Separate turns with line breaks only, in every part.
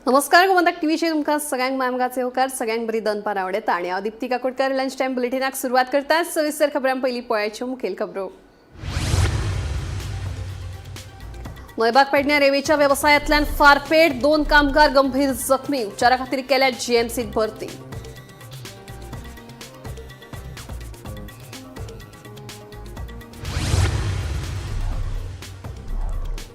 नमस्कार गोमंतक टीव्हीचेर तुमकां सगळ्यांक मामगाचे येवकार सगळ्यांक बरी दनपार आवडटा आनी हांव दीप्ती काकोडकर लंच टायम बुलेटिनाक सुरवात करता. सविस्तर खबरां पयलीं पळयाच्यो मुखेल खबरो. नोयबाग पेडण्या रेवेच्या वेवसायांतल्यान फारपेट, 2 कामगार गंभीर जखमी, उपचारा खातीर केल्या जीएमसीत भरती.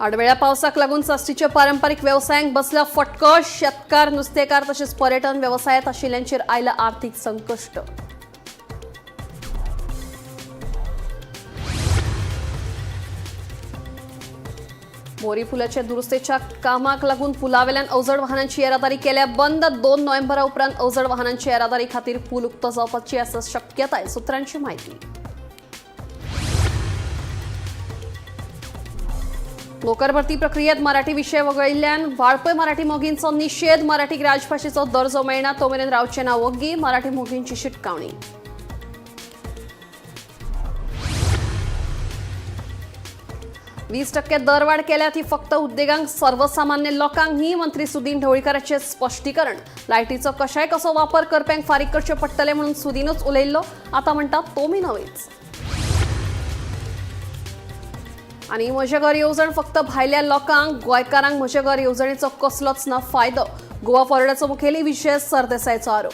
आडवेळ्या पावसाक लागून साश्टीच्या पारंपरीक वेवसायांक बसला फटको. शेतकार, नुस्तेकार तशेंच पर्यटन वेवसायांत आशिल्ल्यांचेर आयला आर्थिक संकश्ट. मोरी पुलाच्या दुरुस्तेच्या कामाक लागून पुलावेल्यान अवजड वाहनांची येरादारी केल्या बंद. 2 नोव्हेंबरा उपरांत अवजड वाहनांची येरादारी खातीर पूल उक्तो जावपाची आसा शक्यताय, सुत्रांची माहिती. नोकर भरती प्रक्रियेत मराठी विशय वगळिल्ल्यान वाळपय मराठी मोगींचो निशेध. मराठीक राजभाशेचो दर्जो मेळना तो मेरेन रावचे ना वग्गी, मराठी मोगींची शिटकावणी. 20% दरवाढ केल्या ती फक्त उद्देगांक, सर्वसामान्य लोकांक न्ही, मंत्री सुदीन ढवळीकाराचें स्पश्टीकरण. लायटीचो कशाय कसो वापर करप्यांक फारीक करचे पडटले म्हणून सुदीनच उलयल्लो, आतां म्हणटा तो मी नवेच. आनी म्हजें घर येवजण फक्त भायल्या लोकांक, गोंयकारांक म्हजें घर येवजणेचो कसलोच ना फायदो, गोवा फॉरवर्डाचो मुखेली विजय सरदेसायचो आरोप.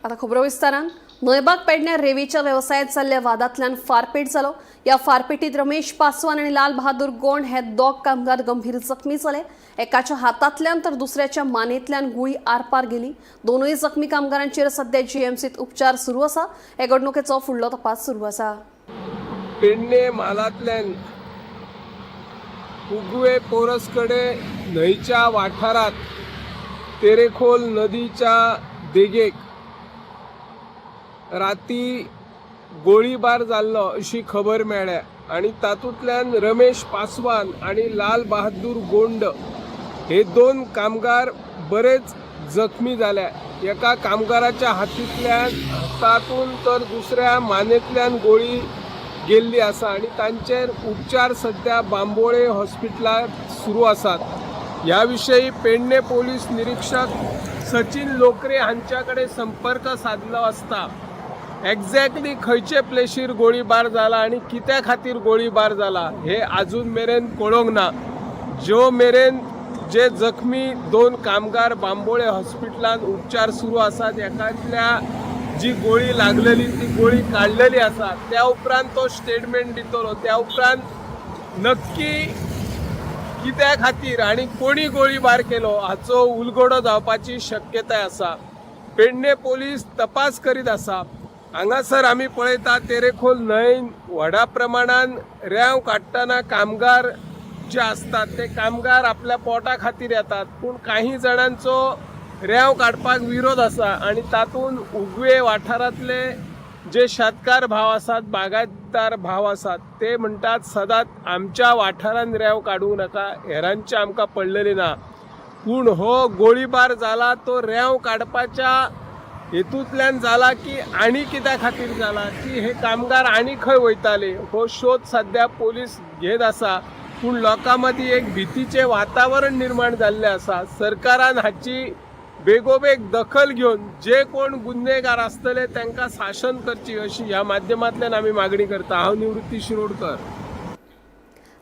आता खबरो विस्तारान. न्हयबाग पेडण्या रेवेच्या वेवसायांत जाल्ल्या वादांतल्यान फारपेट जालो. ह्या फारपेटीत रमेश पासवान आनी लाल बहादूर गोंड हे 2 कामगार गंभीर जखमी जाले. एकाच्या हातांतल्यान तर दुसऱ्याच्या मानेंतल्यान गुळी आरपार गेली. दोनूय जखमी कामगारांचेर सध्या जीएमसीत उपचार सुरू आसा. हे घडणुकेचो फुडलो तपास सुरू आसा.
पेडणे म्हालांतल्यान उगवे पोरसकडे न्हंयच्या वाठारांत तेरेखोल नदीच्या देगेक राती गोळीबार जाल्लो अशी खबर मेळ्ळ्या आनी तातूंतल्यान रमेश पासवान आनी लाल बहादूर गोंड हे 2 कामगार बरेच जखमी जाल्या. एका कामगाराच्या हातांतून तर दुसऱ्या मानेंतल्यान गोळी गेल्ली आसा आनी तांचेर उपचार सध्या बांबोळे हॉस्पिटलांत सुरू आसात. ह्या विशयी पेडणे पोलीस निरीक्षक सचिन लोकरे हांच्या कडेन संपर्क साधलो आसता एक्झॅक्टली खंयचे प्लेशीर गोळीबार जाला आनी कित्या खातीर गोळीबार जाला हे आजून मेरेन कळोंक ना. ज्यो मेरेन जे जखमी 2 कामगार बांबोळे हॉस्पिटलांत उपचार सुरू आसात, एकांतल्या जी गोळी लागलेली ती गोळी काडलेली आसा, त्या उपरांत तो स्टेटमेंट दितलो. त्या उपरांत नक्की कित्या खातीर आनी कोणी गोळीबार केलो हाचो उलगडो जावपाची शक्यताय आसा. पेडणे पोलीस तपास करीत आसा. हांगासर आमी पळयता तेरेखोल न्हंय व्हडा प्रमाणान रेंव काडटना कामगार जे आसतात ते कामगार आपल्या पोटा खातीर येतात, पूण काही जाणांचो रेंव काडपाक विरोध आसा आनी तातूंत उगवे वाठारांतले जे शेतकार भाव आसात, बागायतदार भाव आसात, ते म्हणटात सदांच आमच्या वाठारांत रेंव काडूं नाका, हेरांचे आमकां पडलेली ना. पूण हो गोळीबार जाला तो रेंव काडपाच्या हेतूंतल्यान जाला की आनी कित्या खातीर जाला की हे कामगार आनी खंय वयताले हो शोध सध्या पोलीस घेत आसा. पूण लोकां मदीं एक भितीचें वातावरण निर्माण जाल्लें आसा. सरकारान हाची बेगोबेग दखल घेवन जे कोण गुन्हेगार आसतले तांकां शासन करची अशी ह्या माध्यमांतल्यान आमी मागणी करता. हांव निवृत्ती शिरोडकर.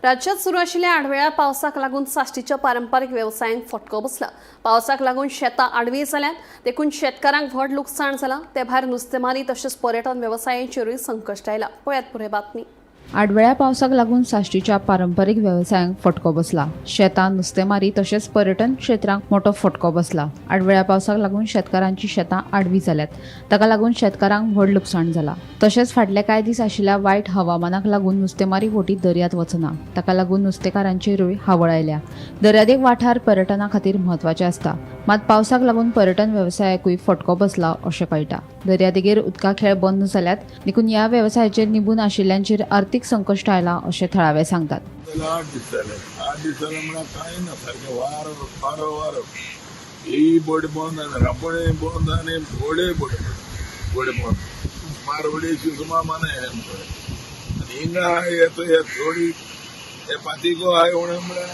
राज्यात सुरू आशिल्ल्या आडवेळ्या पावसाक लागून साश्टीच्या पारंपरीक वेवसायांक फटको बसला. पावसाक लागून शेतां आडवी जाल्यात, देखून शेतकारांक व्हड लुकसाण जालां. ते भायर नुस्तेमारी तशेंच पर्यटन वेवसायांचेरूय संकश्ट आयलां. पळयात पुराय बातमी.
आडवेळ्या पावसाक लागून साश्टीच्या पारंपरीक वेवसायांक फटको बसला. शेतां, नुस्तेमारी तशेंच पर्यटन क्षेत्रांक मोटो फटको बसला. आडवेळ्या पावसाक लागून शेतकारांची शेतां आडवी जाल्यात, ताका लागून शेतकारांक व्हड लुकसाण जाला. तशेंच फाटले कांय दीस आशिल्ल्या वायट हवामानाक लागून नुस्तेमारी बोटी दर्यांत वचना, ताका लागून नुस्तेकारांचेरूय हावळ आयल्या. दर्यादेग वाठार पर्यटना खातीर म्हत्वाचे आसता, मात पावसाक लागून पर्यटन वेवसायाकूय फटको बसला अशें कळटा. दर्यादेगेर उदका खेळ बंद जाल्यात, देखून ह्या वेवसायाचेर निबून आशिल्ल्यांचेर आर्थिक संकश्ट आयलां अशें थळावे सांगतात.
8 दीस जाले, 8 दीस जाले म्हळ्यार कांय ना, सारकें वारो वारो वारो. ही बोडी बंद आनी रांपोणे बंद आनी बोडे बोडे बोडे बंद. मारवडी सुमा माने आनी हिंगा हे थोडी हे पातिको आहे उणें म्हळ्यार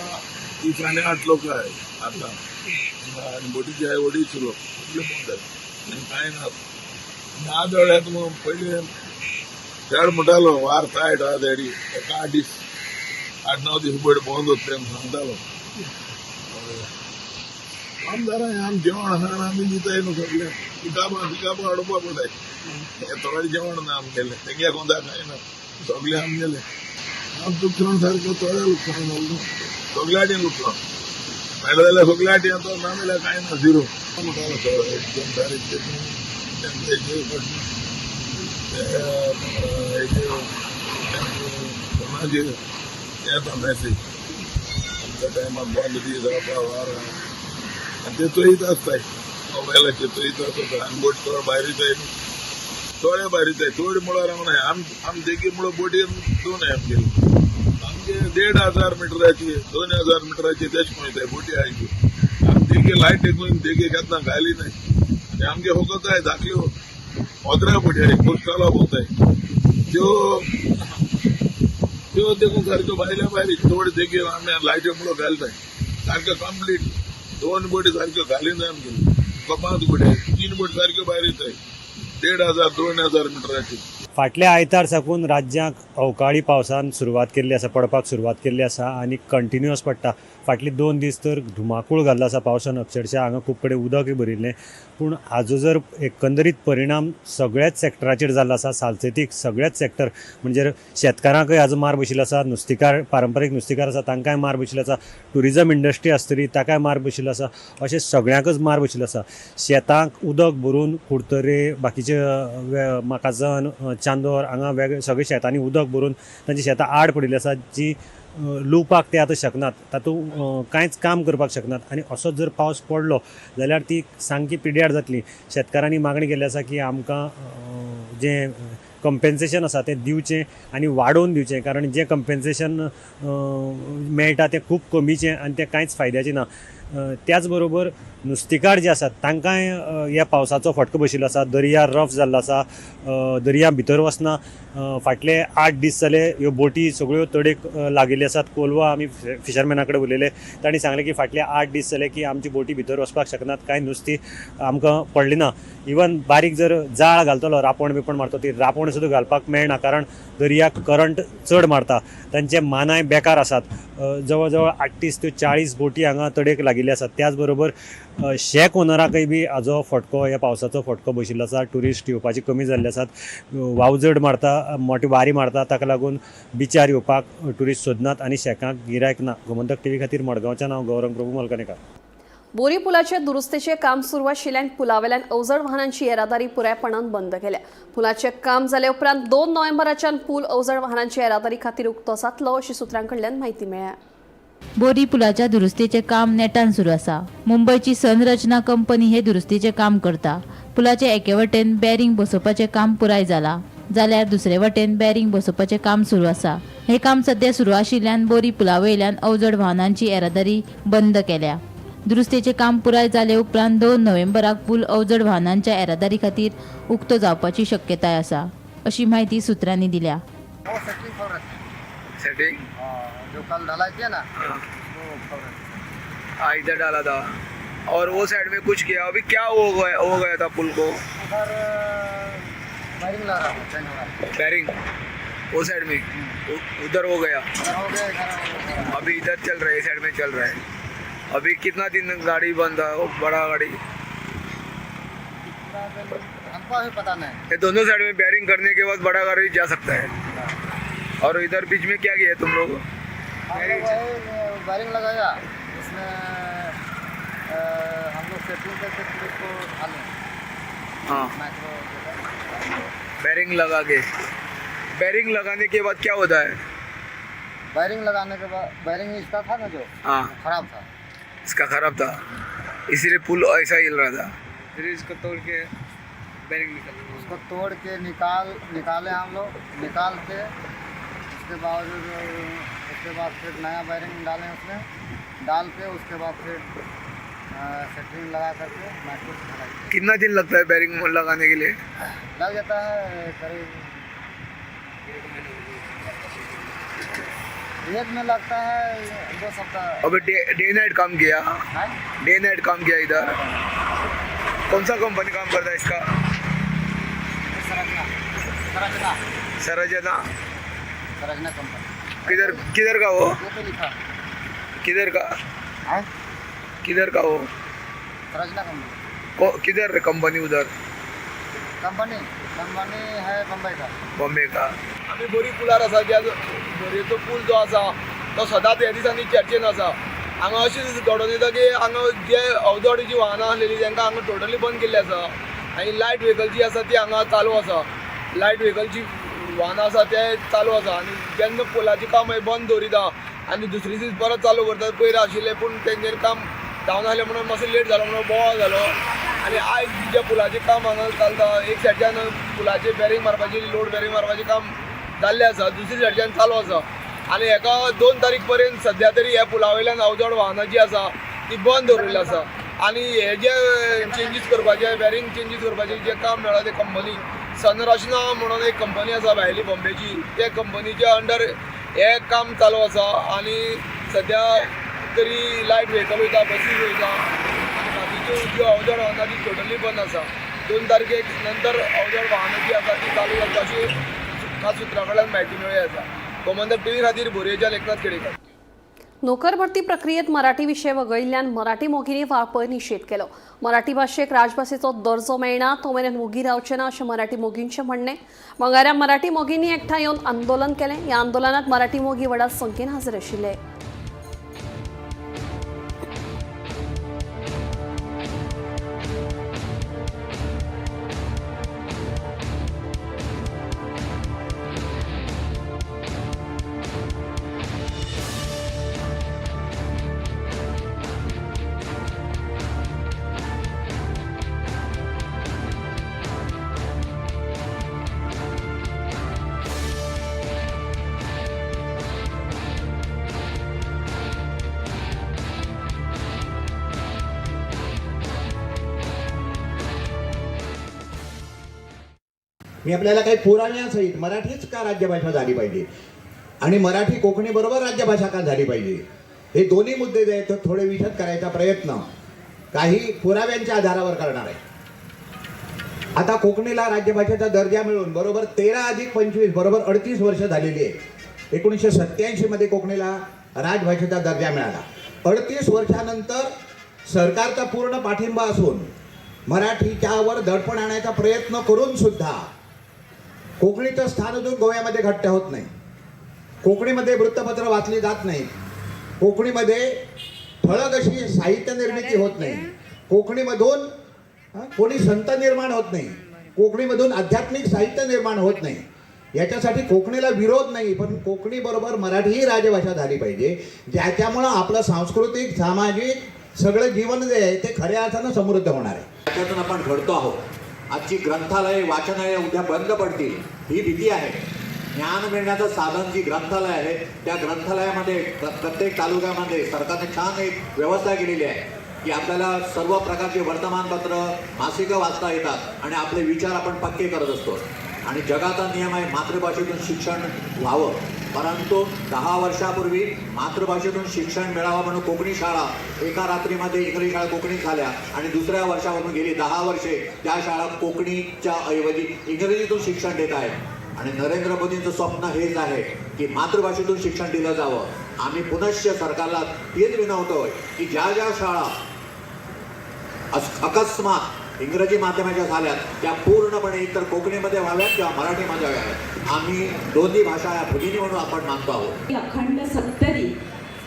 3.5 लोक आहे आता आनी बोटीचे आहे 2.5 लोक सगळे बंद जाले आनी कांय ना. आदळ्यात पयलीं चड म्हणटालो वार तायट आहा देडी एक 8 दीस 8-9 दीस बोट बंद जातले म्हूण सांगतालो. आमदारां आम जेवण आसा आमी दिताय न्हू सगळें पिकापां पिकापां हाडपा पडटाय. थोडें जेवण ना आमगेलें तेंगे कोंदा कांय ना सगळें आमगेलें. आम लुकसाण सारकें थोडें लुकसाण जालें न्हू सगळ्याचें लुकसाण मेळ्ळें जाल्यार सगळ्याचें येता ना जाल्यार कांय ना झिरो म्हणटालो. कोणाचेर येता मॅसेज आमच्या टायमार बंद दी जावपा वार आनी ते चोयत आसताय मोबायलाचेर चोयत आसता. आनी बोट चड भायर येताय न्हू थोडे भायर येताय चड म्हळ्यार हांव आम देगी म्हळ्यार बोटीन 2 आमगेली आमगे 1,500 मिटराची 2,000 मिटराची तेश कोण येताय बोटी आहाय त्यो. आम देगे लायट देखून देगे केन्ना घाली नाय आनी आमगे फकत जाय धाकल्यो 15 बोटी आहाय कोस्टाला भोंवताय त्यो त्यो देखून सारक्यो भायल्या भायर चड देगे आमी लायट्यो म्हणून घालताय सारक्यो कंप्लीट 2 बोटी सारक्यो घाली नाय आमगेली 5 बोटी 3 बोटी सारक्यो भायर येताय 1,500 2,000 मिटराची.
फाटल्या आयतार साकून राज्यांक अवकाळी पावसान सुरवात केल्ली आसा, पडपाक सुरवात केल्ली आसा आनी कंटिन्युअस पडटा. फाटले 2 दीस तर धुमाकूळ घाल्लो आसा पावसान, अक्षरशः हांगा खूब कडेन उदकय भरिल्लें. पूण हाजो जर एकंदरीत परिणाम सगळ्याच सेक्टराचेर जाल्लो आसा, सालसेतीक सगळ्याच सेक्टर म्हणजे शेतकारांकय हाजो मार बशिल्लो आसा, नुस्तेकार पारंपारीक नुस्तेकार आसा तांकांय मार बशिल्लो आसा, ट्युरिजम इंडस्ट्री आसतली ताकाय मार बशिल्लो आसा, अशें सगळ्यांकच मार बशिल्लो आसा. शेतांक उदक भरून कुडतरे बाकीचे म्हाकाजन चांदोर हांगा वेगळे सगळे शेतांनी उदक भरून तांची शेतां आड पडिल्ली आसा, जी लुवपाक ते आतां शकनात, तातूंत कांयच काम करपाक शकनात. आनी असोच जर पावस पडलो जाल्यार ती सामकी पिड्ड्यार जातली. शेतकारांनी मागणी केल्ली आसा की आमकां जें कंपेन्सेशन आसा तें दिवचें आनी वाडोवन दिवचें, कारण जें कंपेन्सेशन मेळटा तें खूब कमीचें आनी तें कांयच फायद्याचें ना. त्याच बरोबर नुस्तेकार जे आसात तांकांय ह्या पावसाचो फटको बशिल्लो आसा. दर्या रफ जाल्लो आसा, दर्या भितर वचना. फाटले 8 दीस जाले ह्यो बोटी सगळ्यो तडेक लागिल्ल्यो आसात. कोलवा आमी फिशरमॅना कडेन उलयले, तांणी सांगलें की फाटले 8 दीस जाले की आमची बोटी भितर वचपाक शकनात, कांय नुस्तीं आमकां पडली ना. इवन बारीक जर जाळ घालतलो रांपण बिपण मारतो ती रांपण सुद्दां घालपाक मेळना, कारण दर्याक करंट चड मारता. तांचे मानाय बेकार आसात. जवळ जवळ 38 ते 40 बोटी हांगा तडेक लागिल्ल्यो आसात. त्याच बरोबर शॅक ओनराकय बी हाजो फटको ह्या पावसाचो फटको बशिल्लो आसा. ट्युरिस्ट येवपाची कमी जाल्ले आसात, वावजड मारता, मोठी वारी मारता, ताका लागून बिचार येवपाक ट्युरिस्ट सोदनात आनी शॅकांक गिरायक ना. गोमंतक टीव्ही खातीर मडगांवच्यान हांव गौरंग प्रभू मलकणेकार.
बोरी पुलाचे दुरुस्तीचे काम सुरू आशिल्ल्यान पुलावेल्यान अवजड वाहनांची येरादारी पुरायपणान बंद केल्या. पुलाचे काम जाले उपरांत 2 नोव्हेंबराच्यान पूल अवजड वाहनांची येरादारी खातीर उक्तो जातलो अशी सूत्रां कडल्यान म्हायती मेळ्ळ्या.
बोरी पुलाच्या दुरुस्तीचे काम नेटान सुरू आसा. मुंबयची संरचना कंपनी हे दुरुस्तीचे काम करता. पुलाचे एके वटेन बॅरिंग बसोवपाचें काम पुराय जाला, जाल्यार दुसरे वटेन बॅरिंग बसोवपाचें काम सुरू आसा. हे काम सध्या सुरू आशिल्ल्यान बोरी पुला वयल्यान अवजड वाहनांची येरादारी बंद केल्या. दुरुस्तीचे काम पुराय जाले उपरांत 2 नोव्हेंबराक पूल अवजड वाहनांच्या येरादारी खातीर उक्तो जावपाची शक्यताय आसा, अशी म्हायती सूत्रांनी दिल्या.
सेटिंग
जो कल ढलाई किया ना वो
हाँ इधर डाला था और वो साइड में कुछ किया. अभी क्या हो गया था पुल को?
उधर वायरिंग लगा रहा था,
बैरिंग वो साइड में उधर हो गया,
हो गया, इधर
अभी इधर चल रहा है, साइड में चल रहा है. अभी कितना दिन गाड़ी बंद है वो बड़ा गाड़ी?
हमको अभी पता नहीं.
ये दोनों साइड में बैरिंग करने के बाद बड़ा गाड़ी जा सकता है. और इधर बीच में क्या किया तुम लोग?
वायरिंग लगाया, उसमें हम लोग सेटिंग करके फिर उसको ढालें.
हाँ,
माइक्रो
बैरिंग लगा के. बैरिंग लगाने के बाद क्या होता है?
वायरिंग लगाने के बाद बैरिंग इसका था ना जो,
हाँ,
खराब था.
इसका खराब था, इसीलिए पुल ऐसा हिल रहा था.
फिर इसको तोड़ के बैरिंग निकाल,
उसको तोड़ के निकाले हम लोग. निकाल के उसके बावजूद उसके बाद फिर नया वायरिंग डालें उसमें, डाल के उसके बाद फिर सेटरिंग लगा करके माइक्रो से ढलाई.
कितना दिन लगता है बैरिंग लगाने के लिए?
लग जाता है करीब एक में लगता है 2 सप्ताह।
अभी डे नाइट काम किया?
हाँ?
डे नाइट काम किया इधर। कौन सा कंपनी काम करता है इसका?
सरजना, सरजना।
सरजना।
सरजना कंपनी।
किधर किधर का वो?
ये तो लिखा।
किधर का?
हाँ?
किधर का वो?
सरजना कंपनी।
किधर कंपनी उधर?
कंपनी कंपनी है बम्बई का।
बॉम्बे का। आमी बोरी पुलार आसा। ज्या बोरयेचो पूल जो आसा तो सदांच ह्या दिसांनी चर्चेन आसा। हांगा अशें घडोवन येता की हांगा जे अवजड जी वाहनां आसलेली तांकां हांगा टोटली बंद केल्ली आसा आनी लायट व्हेकल जी आसा ती हांगा चालू आसा। लायट व्हेकल जी वाहनां आसा ते चालू आसा आनी जेन्ना पुलाचें काम बंद दवरिता आनी दुसरे दीस परत चालू करतात। पयर आशिल्लें पूण तेंगेर काम जावन आसलें म्हणून मातसो लेट जालो म्हणून बोवाळ जालो। आनी आयज जे पुलाचें काम हांगा चलता, एक सायडच्यान पुलाचें बॅरींग मारपाची, लोड बॅरींग मारपाचें काम जाल्लें आसा, दुसरी सायडच्यान चालू आसा। आनी हेका 2 तारीख पर्यंत सद्या तरी ह्या पुला वयल्यान अवजड वाहनां जी आसा ती बंद दवरिल्ली आसा। आनी हे जे चेंजीस करपाचे, बॅरींग चेंजीस करपाचें जें काम मेळ्ळां ते कंपनी संरचना म्हणून एक कंपनी आसा भायली बॉम्बेची, त्या कंपनीच्या अंडर हें काम चालू आसा। आनी सद्या तरी लायट व्हेकल वयता, बसी वयता आनी बाकीच्यो ज्यो अवजड वाहनां ती टोटली बंद आसा। 2 तारखेक नंतर अवजड वाहनां जी आसा ती चालू जाता अशी खास सुत्रां कडल्यान म्हायती मेळ्ळी आसा। गोमंतक टीव्ही खातीर बोरयेच्यान एकनाथ खेडेकर।
नोकर भरती प्रक्रियेत मराठी विषय वगळिल्ल्यान मराठी मोगींनी वाळपय निशेध केलो। मराठी भाषेक राजभाषेचो दर्जो मेळना तो मेरेन मोगी रावचे ना अशें मराठी मोगींचें म्हणणें। मंगारा मराठी मोगींनी एकठांय येवन आंदोलन केलें। ह्या आंदोलनात मराठी मोगी व्हडा संख्येन हजर आशिल्ले।
मी आपल्याला काही पुराव्यासहित मराठीच का राज्यभाषा झाली पाहिजे आणि मराठी कोकणी बरोबर राज्यभाषा का झाली पाहिजे हे दोन्ही मुद्दे जे आहेत ते थोडे विशद करायचा प्रयत्न काही पुराव्यांच्या आधारावर करणार आहे। आता कोकणीला राज्यभाषेचा दर्जा मिळून बरोबर 13 + 25 बरोबर 38 वर्ष झालेली आहे। 1987 मध्ये कोकणीला राजभाषेचा दर्जा मिळाला। 38 वर्षानंतर सरकारचा पूर्ण पाठिंबा असून मराठीच्यावर दडपण आणायचा प्रयत्न करून सुद्धा कोकणीचं स्थान अजून गोव्यामध्ये घट्ट होत नाही। कोकणीमध्ये वृत्तपत्र वाचली जात नाही, कोकणीमध्ये ठळक अशी साहित्य निर्मिती होत नाही, कोकणीमधून कोणी संत निर्माण होत नाही, कोकणीमधून आध्यात्मिक साहित्य निर्माण होत नाही। याच्यासाठी कोकणीला विरोध नाही, पण कोकणीबरोबर मराठी ही राजभाषा झाली पाहिजे, ज्याच्यामुळं आपलं सांस्कृतिक सामाजिक सगळं जीवन जे आहे ते खऱ्या अर्थानं समृद्ध होणार आहे।
त्याच्यातून आपण घडतो आहोत। आजची ग्रंथालये वाचनालये उद्या बंद पडतील ही भीती आहे। ज्ञान मिळण्याचं साधन जी ग्रंथालय आहे त्या ग्रंथालयामध्ये प्रत्येक तालुक्यामध्ये सरकारने छान एक व्यवस्था केलेली आहे की आपल्याला सर्व प्रकारचे वर्तमानपत्र मासिकं वाचता येतात आणि आपले विचार आपण पक्के करत असतो। आणि जगाचा नियम आहे मातृभाषेतून शिक्षण व्हावं, परंतु 10 वर्षापूर्वी मातृभाषेतून शिक्षण मिळावं म्हणून कोकणी शाळा एका रात्रीमध्ये इंग्रजी शाळा कोकणीत झाल्या आणि दुसऱ्या वर्षावरून गेली 10 वर्षे त्या शाळा कोकणीच्या ऐवजी इंग्रजीतून शिक्षण देत आहेत। आणि नरेंद्र मोदींचं स्वप्न हेच आहे की मातृभाषेतून शिक्षण दिलं जावं। आम्ही पुनश्च सरकारला तेच विनवतोय की ज्या ज्या शाळा अकस्मात इंग्रजी माध्यमाच्या झाल्यात त्या पूर्णपणे एकतर कोकणीमध्ये व्हाव्यात किंवा मराठीमध्ये व्हाव्यात। आम्ही दोन्ही भाषा या भगिनी म्हणून आपण मानतो आहोत।
अखंड सत्तरी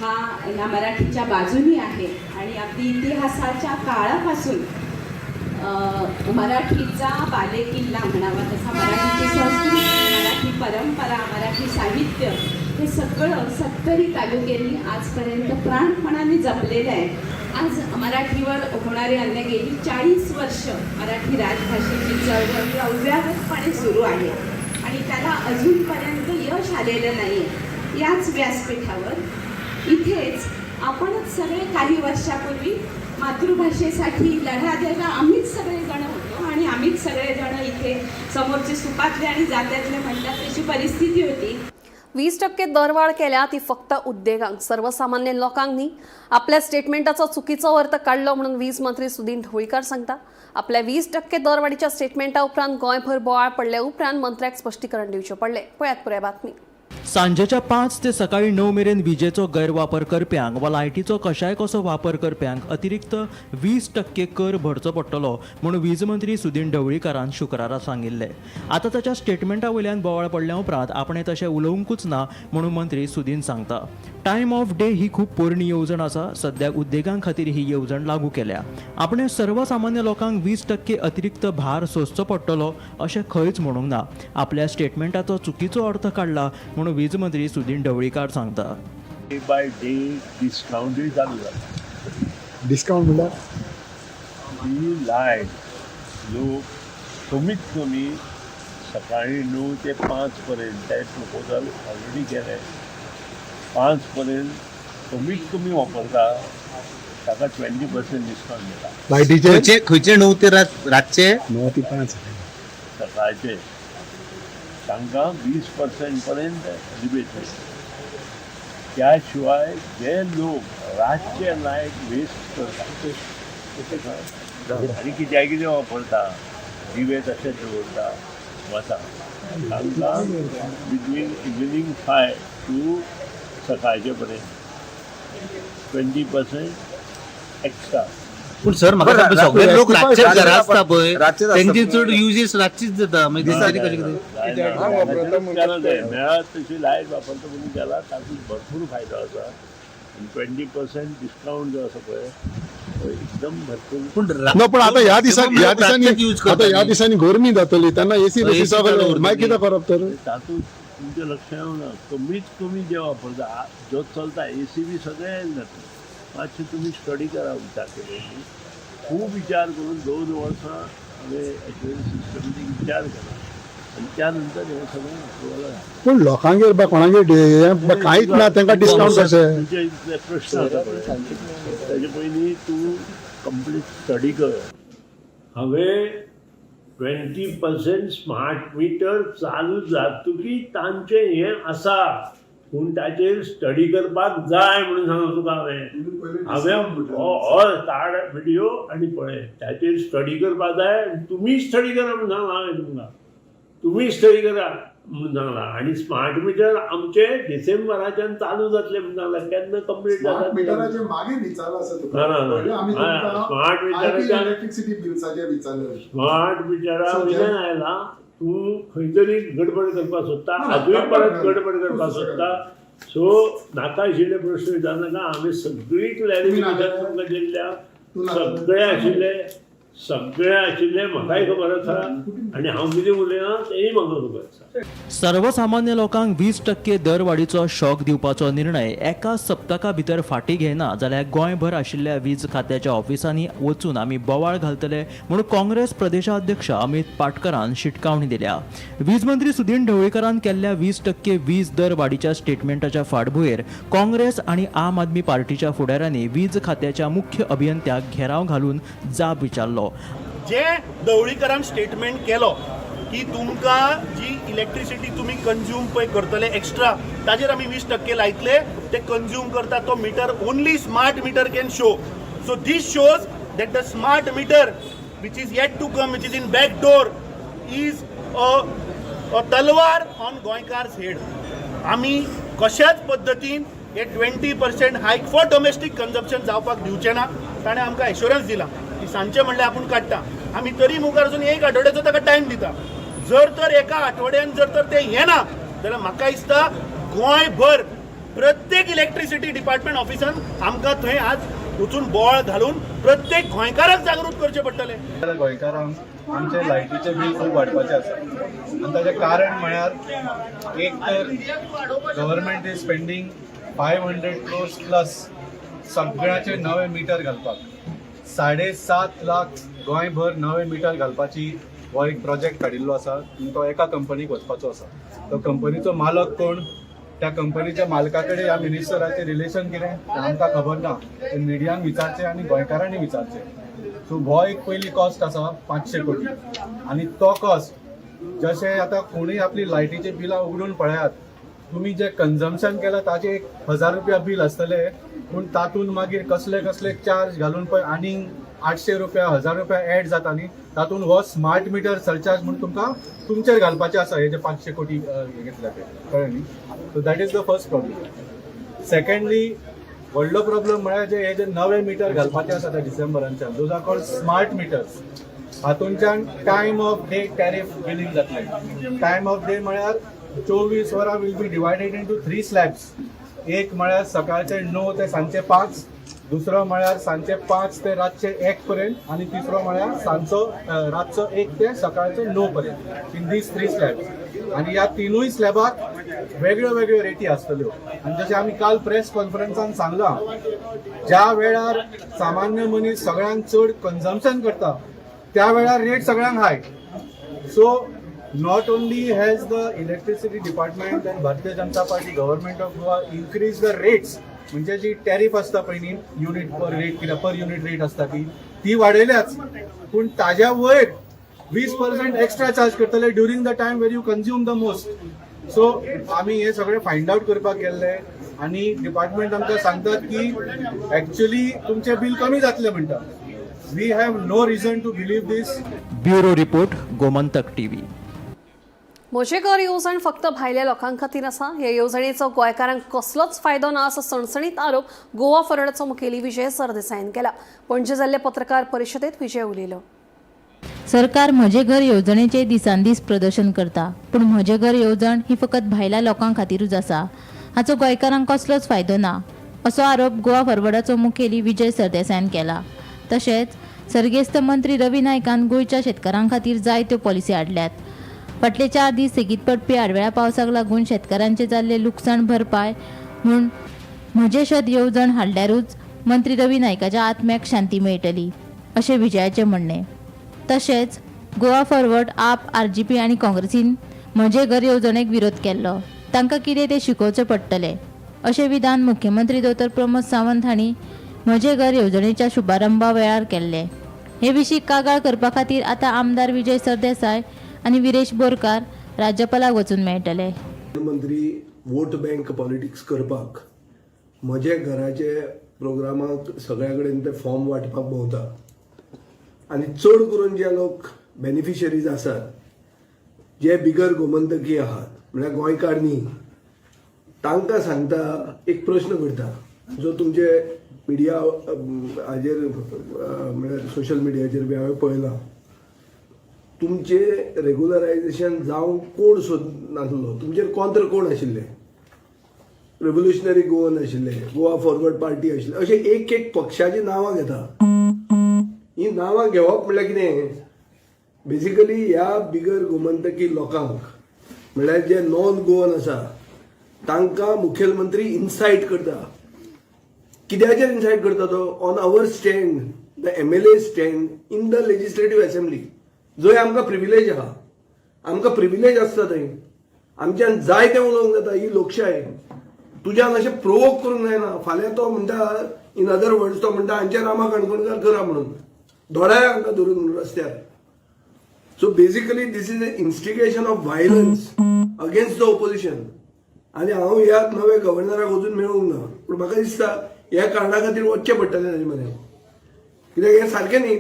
हा ह्या मराठीच्या बाजूनी आहे आणि अगदी इतिहासाच्या काळापासून मराठीचा बालेकिल्ला म्हणावा तसा मराठीची संस्कृती, मराठी परंपरा, मराठी साहित्य हे सगळं सत्तरी तालुक्यांनी आजपर्यंत प्राणपणाने जपलेलं आहे। आज मराठीवर होणारे अन्याय गेली 40 वर्ष मराठी राजभाषेची चळवळ अव्याहतपणे सुरू आहे आणि त्याला अजूनपर्यंत यश आलेलं नाही आहे। याच व्यासपीठावर इथेच आपणच सगळे काही वर्षापूर्वी मातृभाषेसाठी लढा द्यायला आम्हीच सगळेजण होतो आणि आम्हीच सगळेजण इथे समोरचे सुपातले आणि जात्यातले म्हणतात तशी परिस्थिती होती।
20% दरवाढ केल्या ती फक्त उद्देगांक, सर्वसामान्य लोकांक न्ही. आपल्या स्टेटमेंटाचो चुकीचो अर्थ काडलो म्हणून वीज मंत्री सुदीन ढवळीकार सांगता. आपल्या 20% दरवाढीच्या स्टेटमेंटा उपरांत गोंयभर बोवाळ पडले उपरांत मंत्र्याक स्पश्टीकरण दिवचें पडलें. पळयात पुराय बातमी.
सांजेच्या 5 ते सकाळी 9 मेरेन विजेचो गैरवापर करप्यांक वा लायटीचो कशाय कसो वापर करप्यांक अतिरिक्त 20% कर भरचो पडटलो म्हूण वीज मंत्री सुदीन ढवळीकारान शुक्रारा सांगिल्लें. आतां ताच्या स्टेटमेंटा वयल्यान बोवाळ पडल्या उपरांत आपणें तशें उलोवंकूच ना म्हणून मंत्री सुदीन सांगता. टायम ऑफ डे ही खूब पोरणी येवजण आसा. सद्याक उद्देगां खातीर ही येवजण लागू केल्या. आपणें सर्वसामान्य लोकांक 20% अतिरिक्त भार सोंसचो पडटलो अशें खंयच म्हणूंक ना. आपल्या स्टेटमेंटाचो चुकीचो अर्थ काडला म्हणून वीज मंत्री सुदीन ढवळीकार सांगता.
डे बाय डे डिस्कावंटूय चालू जाला.
डिस्कावंट म्हणल्यार
ही लायट लोक कमीत कमी सकाळी 9 ते 5 पर्यंत, ते प्रपोजल ऑलरेडी केलें, 5 पर्यंत कमीत कमी वापरता ताका 20% डिस्कावंट दिता.
लायटीचे
खंयचे 9 ते रातचे
9 ते 5
सकाळचे तांकां 20% पर्यंत रिबेट मेळटा. त्या शिवाय जे लोक रातचे लायट वेस्ट करता आनी कित्याक कितें वापरता, दिवे तशेंच दवरता वता, तांकां बिटवीन इवनींग 5 टू सकाळचे पर्यंत 20% एक्स्ट्रा.
पूण सर म्हाका सगळे लोक रातचे घरा आसता पळय, तेंची चड युजेस रातचीच जाता, मागीर दिसांनी कशें कितें
मेळत तशी लायट वापरता म्हणून केला, तातूंत भरपूर फायदो आसा. आनी 20% डिस्कावंट जो आसा पळय तो एकदम भरपूर.
पूण
ना, पण आता ह्या दिसांनी ह्या दिसांनी आता ह्या दिसांनी गरमी जातली तेन्ना एसी बी सगळें मागीर कितें करप तर?
तातूंत तुमचें लक्ष येवना, कमीत कमी जे वापरता जो चलता एसी बी सगळें जाता. मातशें तुमी स्टडी करा, विचार केले खूब विचार करून 2 वर्सां हांवें एक्चुअली सिस्टमॅटीक विचार केला आनी त्या नंतर हें सगळें अप्रुवल जालें.
पूण लोकांगेर बा कोणागेर कांयच ना, तांकां डिस्कावंट कशें?
तुमचे इतले प्रश्न आसा पळय ताजे पयलीं तूं कंप्लीट स्टडी कर. हांवें 20% स्मार्ट मिटर चालू जातकीच तांचें हें आसा, पूण ताचेर स्टडी करपाक जाय म्हणून सांगला तुका हांवें. हांवें हय काड विडियो आनी पळय, ताचेर स्टडी करपाक जाय आनी तुमी स्टडी करा म्हणून सांगलां हांवें तुमकां, तुमी स्टडी करा म्हणून सांगलां. आनी स्मार्ट मिटर आमचे डिसेंबराच्यान चालू जातले म्हणून सांगलां, केन्ना कंप्लीट जाता
मिटराचे मागीर विचारलं आसा तुका.
स्मार्ट मिटराच्या
इलेक्ट्रिसिटी बिल्साचेर विचारलें.
स्मार्ट मिटरा वयल्यान आयला तूं खंय तरी गडबड करपाक सोदता, आजूय परत गडबड करपाक सोदता. सो नाका आशिल्ले प्रश्न विचारनाका. आमी सगळी क्लॅरिफिकेशन तुमकां दिल्ल्या, सगळे आशिल्ले, सगळे आशिल्ले म्हाकाय खबर आसा आनी हांव कितें उलयना तेंय म्हाका खबर आसा.
सर्वसामान्य लोकांक 20% दरवाडीचो शॉक दिवपाचो निर्णय एका सप्तका भितर फाटीं घेयना जाल्यार गोंयभर आशिल्ल्या वीज खात्याच्या ऑफिसांनी वचून आमी बोवाळ घालतले म्हूण काँग्रेस प्रदेशाध्यक्ष अमित पाटकरान शिटकावणी दिल्या. वीज मंत्री सुदीन ढवळीकारान केल्ल्या 20% वीज दर वाडीच्या स्टेटमेंटाच्या फाटभुंयेर काँग्रेस आनी आम आदमी पार्टीच्या फुडाऱ्यांनी वीज खात्याच्या मुख्य अभियंत्याक घेराव घालून जाब विचारलो.
जे ढवळीकरान स्टेटमेंट केलो की तुमकां जी इलेक्ट्रिसिटी तुमी कंज्यूम पळय करतले एक्स्ट्रा ताजेर आमी 20% लायतले, ते कंज्यूम करता तो meter only smart meter can show. So this shows that the smart meter which is yet to come, which is in back door, is a तलवार ऑन गोंयकार्स हेड. आमी कशाच पद्दतीन हे 20% हायक फॉर डोमेस्टीक कन्जप्शन जावपाक दिवचे ना. ताणें आमकां एश्योरन्स दिला की सांजचे म्हणल्यार आपूण काडटा. आमी तरी मुखार वचून एक आठवड्याचो ताका टायम दिता. जर तर एका आठवड्यान जर तर ते येना जाल्यार म्हाका दिसता गोंयभर प्रत्येक इलेक्ट्रिसिटी डिपार्टमेंट ऑफिसान आमकां थंय आज वचून बोवाळ घालून प्रत्येक गोंयकाराक जागृत करचें पडटलें.
गोंयकारांक आमचे लायटीचे बील खूब वाडपाचें आसा आनी ताचें कारण म्हळ्यार एक तर government is spending 500 crores plus सगळ्याचे नवे मिटर घालपाक. 7.5 लाख गोंयभर नवे मिटर घालपाची हो एक प्रोजेक्ट काडिल्लो आसा आनी तो एका कंपनीक वचपाचो आसा. तो कंपनीचो मालक कोण, त्या कंपनीच्या मालका कडेन ह्या मिनिस्टराचें रिलेशन कितें तें आमकां खबर ना. तें मिडियान विचारचें आनी गोंयकारांनी विचारचें. सो हो एक पयली कॉस्ट आसा 500 कोटी. आनी तो कॉस्ट जशें आतां कोणूय आपली लायटीची बिलां उगडून पळयात, तुमी जे कन्जम्पशन केलां ताचे 1000 रुपया बील आसतले, पूण तातूंत मागीर कसले कसले चार्ज घालून पळय आनीक 800 रुपया, 1000 रुपया एड जाता न्ही. तातूंत हो स्मार्ट मिटर सरचार्ज म्हूण तुमकां तुमचेर घालपाचें आसा, हे जे 500 कोटी हे घेतल्या ते, कळ्ळें न्ही? So that is the first problem. Secondly, व्हडलो प्रॉब्लम म्हळ्यार जे हे जे नवे मिटर घालपाचे आसा ते डिसेंबरांच्यान, those are called smart meters. हातूंच्यान time of day tariff billing जातलें. टायम ऑफ डे म्हळ्यार 24 वरां will be divided into three slabs. एक म्हळ्यार सकाळचे 9 ते सांजचे 5, दुसरो म्हळ्यार सांजचे 5 ते रातचे 1 पर्यंत आनी तिसरो म्हळ्यार सांजचो रातचो 1 ते सकाळचे 9 पर्यंत, इन these three slabs. आनी ह्या तिनूय स्लॅबाक वेगळ्यो वेगळ्यो रेटी आसतल्यो. आनी जशें आमी काल प्रेस कॉन्फरन्सान सांगलां, ज्या वेळार सामान्य मनीस सगळ्यांत चड कन्जम्पशन करता त्या वेळार रेट सगळ्यांक हाय. So not only has the electricity department and Bharatiya Janata Party government of Goa increase the rates, म्हणजे जी टॅरिफ आसता पळय न्ही, युनिट पर रेट कितें, पर युनिट रेट आसता ती ती वाडयल्याच, पूण ताज्या वयर 20% एक्स्ट्रा चार्ज करतले during the time where you consume the most. So आमी हे सगळे फायंड आउट करपाक गेल्ले आनी डिपार्टमेंट आमकां सांगतात की एक्च्युअली तुमचें बील कमी जातलें म्हणटा. We have no reason to believe this.
Bureau report, Gomantak TV.
म्हजें घर येवजण फक्त भायल्या लोकां खातीर आसा. हे येवजणेचो गोंयकारांक कसलोच फायदो ना असो सणसणीत आरोप गोवा फॉरवर्डाचो मुखेली विजय सरदेसायान केला. पणजे जाल्ले पत्रकार परिशदेत विजय उलयलो.
सरकार म्हजें घर येवजणेचें दिसान दीस प्रदर्शन करता, पूण म्हजें घर येवजण ही फकत भायल्या लोकां खातीरूच आसा. हाचो गोंयकारांक कसलोच फायदो ना असो आरोप गोवा फॉरवर्डाचो मुखेली विजय सरदेसायान केला. तशेंच सर्गेस्त मंत्री रवी नायकान गोंयच्या शेतकारां खातीर जायत्यो पॉलिसी हाडल्यात. फाटले 4 दीस सेगीत पडपी आडवेळ्या पावसाक लागून शेतकारांचें जाल्लें लुकसाण भरपाय म्हूण म्हजें शेत येवजण हाडल्यारूच मंत्री रवी नायकाच्या आत्म्याक शांती मेळटली अशें विजयाचें म्हणणें. तशेंच गोवा फॉरवर्ड, आप, आरजीपी आनी काँग्रेसीन म्हजें घर येवजणेक विरोध केल्लो, तांकां कितें तें शिकोवचें पडटलें अशें विधान मुख्यमंत्री दोतोर प्रमोद सावंत हांणी म्हजें घर येवजणेच्या शुभारंभा वेळार केल्लें. हे विशीं कागाळ करपा खातीर आतां आमदार विजय सरदेसाय आनी विरेश बोरकार राज्यपालाक वचून मेळटले.
प्रधानमंत्री वोट बँक पॉलिटिक्स करपाक म्हजे घराचे प्रोग्रामाक सगळ्या कडेन ते फॉर्म वांटपाक भोंवता आनी चड करून जे लोक बेनिफिशरीज आसात, जे बिगर गोमंतकी आहात, म्हळ्यार गोंयकार न्ही, तांकां सांगता, एक प्रश्न करता जो तुमचे मिडिया हाजेर, म्हळ्यार सोशल मिडियाचेर बी हांवें पळयला, तुमचे रेगुलरायझेशन जावंक कोण सोदनासलो? तुमचेर कॉन्त्र कोण आशिल्ले? रेव्होल्युशनरी गोवन आशिल्ले, गोवा फॉरवर्ड पार्टी आशिल्ले, अशे एक एक पक्षाची नांवां घेता. ही नांवां घेवप म्हणल्यार कितें? बेसिकली ह्या बिगर गोमंतकी लोकांक, म्हणल्यार जे नॉन गोवन आसा, तांकां मुखेलमंत्री इन्सायट करता. कित्याचेर इन्सायट करता तो? On our stand, the MLA stand in the legislative assembly, जंय आमकां प्रिविलेज आहा. आमकां प्रिविलेज आसता थंय, आमच्यान जाय तें उलोवंक जाता. ही लोकशाय. तुज्यान अशें प्रोवोक करूंक जायना. फाल्यां तो म्हणटा, इन अदर वर्ड्स तो म्हणटा, हांचे रामा काणकोणकार करा म्हणून, दोळ्या हांकां धरून रस्त्यार. So basically this is a instigation of violence against the opposition. आनी हांव ह्या नव्या गव्हर्नराक अजून मेळूंक ना, पूण म्हाका दिसता ह्या कारणा खातीर वचचें पडटलें ताजे म्हऱ्यान, कित्याक हें सारकें न्ही.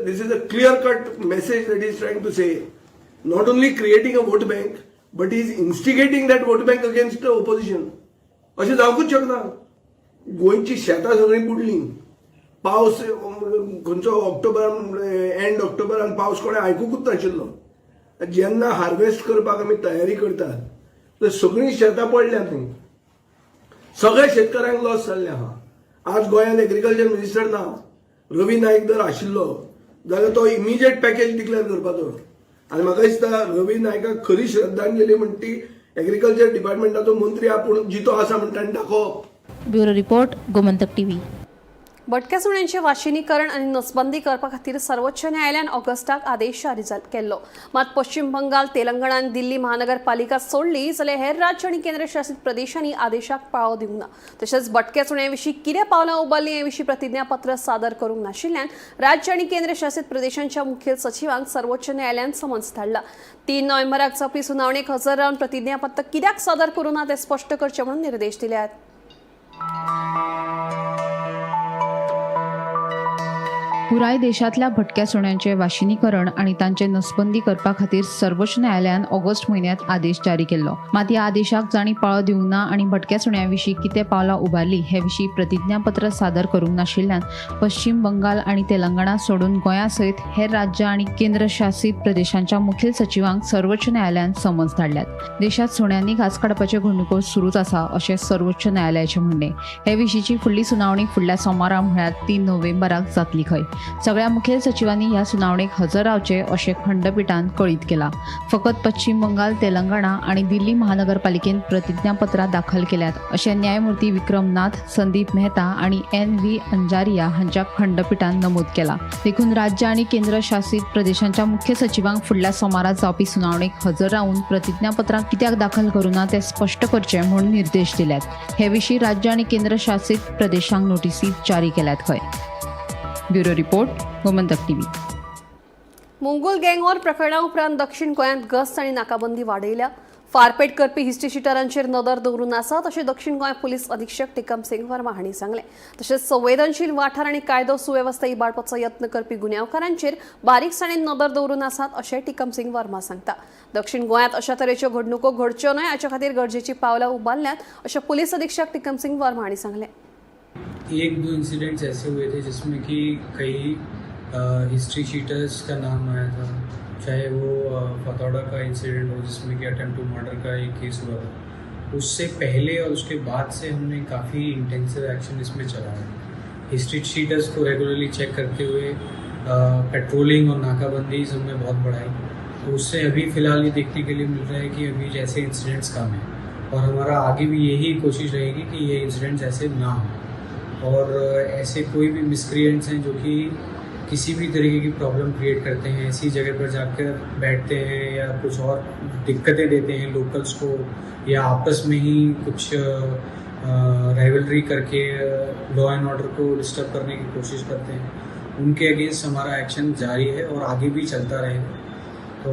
This is a clear cut message that is trying to say, not only creating a vote bank but is instigating that vote bank against the opposition. अशें जावंकूच शकना. गोंयची शेतां सगळीं बुडलीं. पावस खंयचो ऑक्टोबरान, एंड ऑक्टोबरान पावस कोणें आयकुकूच नाशिल्लो. जेन्ना हार्वेस्ट करपाक आमी तयारी करतात तर सगळीं शेतां पडल्यात न्ही. सगळ्या शेतकऱ्यांक लॉस जाल्लें आहा. आज गोंयांत एग्रीकल्चर मिनिस्टर ना. रवी नायक जर आशिल्लो जाल्यार तो इमिजिएट पॅकेज डिक्लेअर करपाचो. आनी म्हाका दिसता रवी नायकाक खरी श्रद्धांजली म्हण ती एग्रीकल्चर डिपार्टमेंटाचो मंत्री आपूण जितो आसा म्हण ताणें दाखोवप.
Bureau report, Gomantak TV.
भटक्या सुण्यांचें वाशिनीकरण आनी नसबंदी करपा खातीर सर्वोच्च न्यायालयान ऑगस्टाक आदेश जारी केल्लो. मात पश्चिम बंगाल, तेलंगणा आनी दिल्ली महानगरपालिका सोडली जाल्यार हेर राज्य आनी केंद्रशासीत प्रदेशांनी आदेशाक पाळो दिवंक ना. तशेंच भटक्या सुण्यां विशीं कितें पावलां उबारलीं हे विशीं प्रतिज्ञापत्र सादर करूंक नाशिल्ल्यान राज्य आनी केंद्रशासीत प्रदेशांच्या मुखेल सचिवांक सर्वोच्च न्यायालयान समन्स धाडला. 3 नोव्हेंबराक जावपी सुनावणेक हजर रावन प्रतिज्ञापत्र कित्याक सादर करूं ना तें स्पश्ट करचें म्हणून निर्देश दिल्यात.
पुराय देशांतल्या भटक्या सुण्यांचें वाशिनीकरण आनी तांचे नसबंदी करपा खातीर सर्वोच्च न्यायालयान ऑगस्ट म्हयन्यांत आदेश जारी केल्लो. मात ह्या आदेशाक जांणी पाळो दिवंक ना आनी भटक्या सुण्यां विशीं कितें पावलां उबारलीं हे विशीं प्रतिज्ञापत्र सादर करूंक नाशिल्ल्यान पश्चिम बंगाल आनी तेलंगणा सोडून गोंया सयत हेर राज्यां आनी केंद्रशासीत प्रदेशांच्या मुखेल सचिवांक सर्वोच्च न्यायालयान समन्स धाडल्यात. देशांत सुण्यांनी घांस काडपाच्यो घडणुको सुरूच आसा अशें सर्वोच्च न्यायालयाचें म्हणणें. हे विशींची फुडली सुनावणी फुडल्या सोमारा म्हळ्यार 3 नोव्हेंबराक जातली खंय. सगळ्या मुखेल सचिवांनी ह्या सुनावणेक हजर रावचे अशें खंडपिठान कळीत केलां. फकत पश्चिम बंगाल, तेलंगणा आनी दिल्ली महानगरपालिकेन प्रतिज्ञापत्रां दाखल केल्यात अशें न्यायमूर्ती विक्रम नाथ, संदीप मेहता आनी एन.व्ही. अंजारिया हांच्या खंडपिठान नमूद केलां. देखून राज्य आनी केंद्रशासीत प्रदेशांच्या मुख्य सचिवांक फुडल्या सोमारा जावपी सुनावणेक हजर रावन प्रतिज्ञापत्रां कित्याक दाखल करूं ना तें स्पश्ट करचें म्हूण निर्देश दिल्यात. हे विशीं राज्य आनी केंद्रशासीत प्रदेशांक नोटीसी जारी केल्यात खंय. Bureau report, Gomantak TV.
Mongol gang war प्रकरणा उपरांत दक्षिण गोंयांत गस्त आनी नाकाबंदी वाडयल्या. फारपेट करपी हिस्ट्री शिटरांचेर नदर दवरून आसा तशें दक्षिण गोंय पुलीस अधीक्षक टिकम सिंग वर्मा हांणी सांगलें. तशेंच संवेदनशील वाठार आनी कायदो सुवेवस्था इबाडपाचो यत्न करपी गुन्यांवकारांचेर बारीकसाणेन नदर दवरून आसात अशें टिकम सिंग वर्मा सांगता. दक्षिण गोंयांत अशा तरेच्यो घडणुको घडच्यो न्हय हाचे खातीर गरजेचीं पावलां उबारल्यांत अशें पुलीस अधीक्षक टिकम सिंग वर्मा हांणी सांगलें.
1-2 इंसिडेंट्स ऐसे हुए थे जिसमें कि कई हिस्ट्री शीटर्स का नाम आया था, चाहे वो फतौड़ा का इंसिडेंट हो जिसमें कि अटेम्प्ट टू मर्डर का एक केस हुआ था। उससे पहले और उसके बाद से हमने काफ़ी इंटेंसिव एक्शन इसमें चलाया। हिस्ट्री शीटर्स को रेगुलरली चेक करते हुए पेट्रोलिंग और नाकाबंदी हमने बहुत बढ़ाई, तो उससे अभी फ़िलहाल ये देखने के लिए मिल रहा है कि अभी जैसे इंसिडेंट्स कम हैं और हमारा आगे भी यही कोशिश रहेगी कि ये इंसिडेंट्स ऐसे ना हों और ऐसे कोई भी मिसक्रिएंट्स हैं जो कि किसी भी तरीके की प्रॉब्लम क्रिएट करते हैं, ऐसी जगह पर जाकर बैठते हैं या कुछ और दिक्कतें देते हैं लोकल्स को या आपस में ही कुछ राइवलरी करके लॉ एंड ऑर्डर को डिस्टर्ब करने की कोशिश करते हैं, उनके अगेंस्ट हमारा एक्शन जारी है और आगे भी चलता रहेगा। तो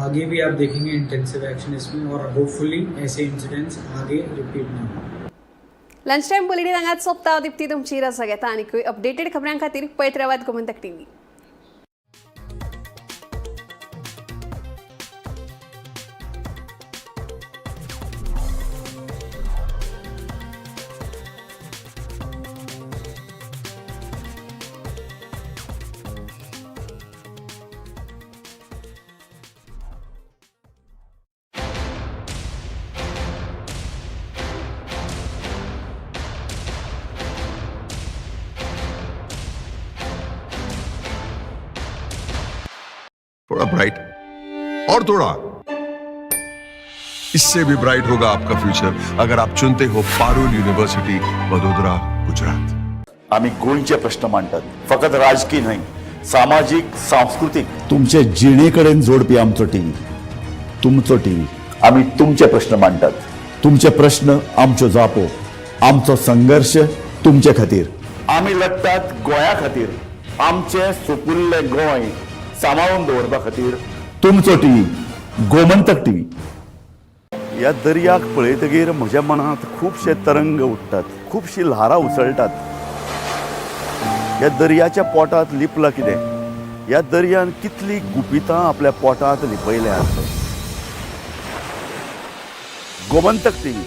आगे भी आप देखेंगे इंटेंसिव एक्शन इसमें और होपफुली ऐसे इंसिडेंट्स आगे रिपीट ना हो।
लंच टायम बुलेटीन हांगाच सोंपता. दीप्ती तुमची रजा घेता आनीकूय अपडेटेड खबरां खातीर पळयत रावात गोमंतक टीव्ही.
थोड़ा ब्राइट और थोड़ा इससे भी ब्राइट होगा आपका फ्यूचर अगर आप चुनते हो पारुल यूनिवर्सिटी वडोदरा गुजरात।
आम्ही गोंयचे प्रश्न मांडटात, फकत राजकीय न्हय, सामाजीक, सांस्कृतीक, तुमचे जिणे कडेन जोडपी आमचो टीव्ही, तुमचो टीव्ही। आम्ही तुमचे प्रश्न मांडटात, तुमचे प्रश्न आमच्यो जापो, आमचो संघर्ष तुमचे खातीर। आमी लढटात गोंया खातीर, आमचें सुपुल्लें गोंय सांबाळून दवरपा खातीर। तुमचो टीव्ही, गोमंतक टीव्ही। ह्या दर्याक पळयतगीर म्हज्या मनांत खुबशे तरंग उठ्ठात, खुबशीं ल्हारां उसळटात। ह्या दर्याच्या पोटांत लिपलां कितें? ह्या दर्यान कितलीं गुपितां आपल्या पोटांत लिपयल्यांत। गोमंतक टीव्ही,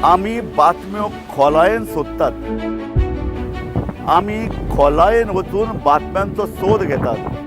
आमी बातम्यो खोलायेन सोदतात, आमी खोलायेन वचून बातम्यांचो सोद घेतात।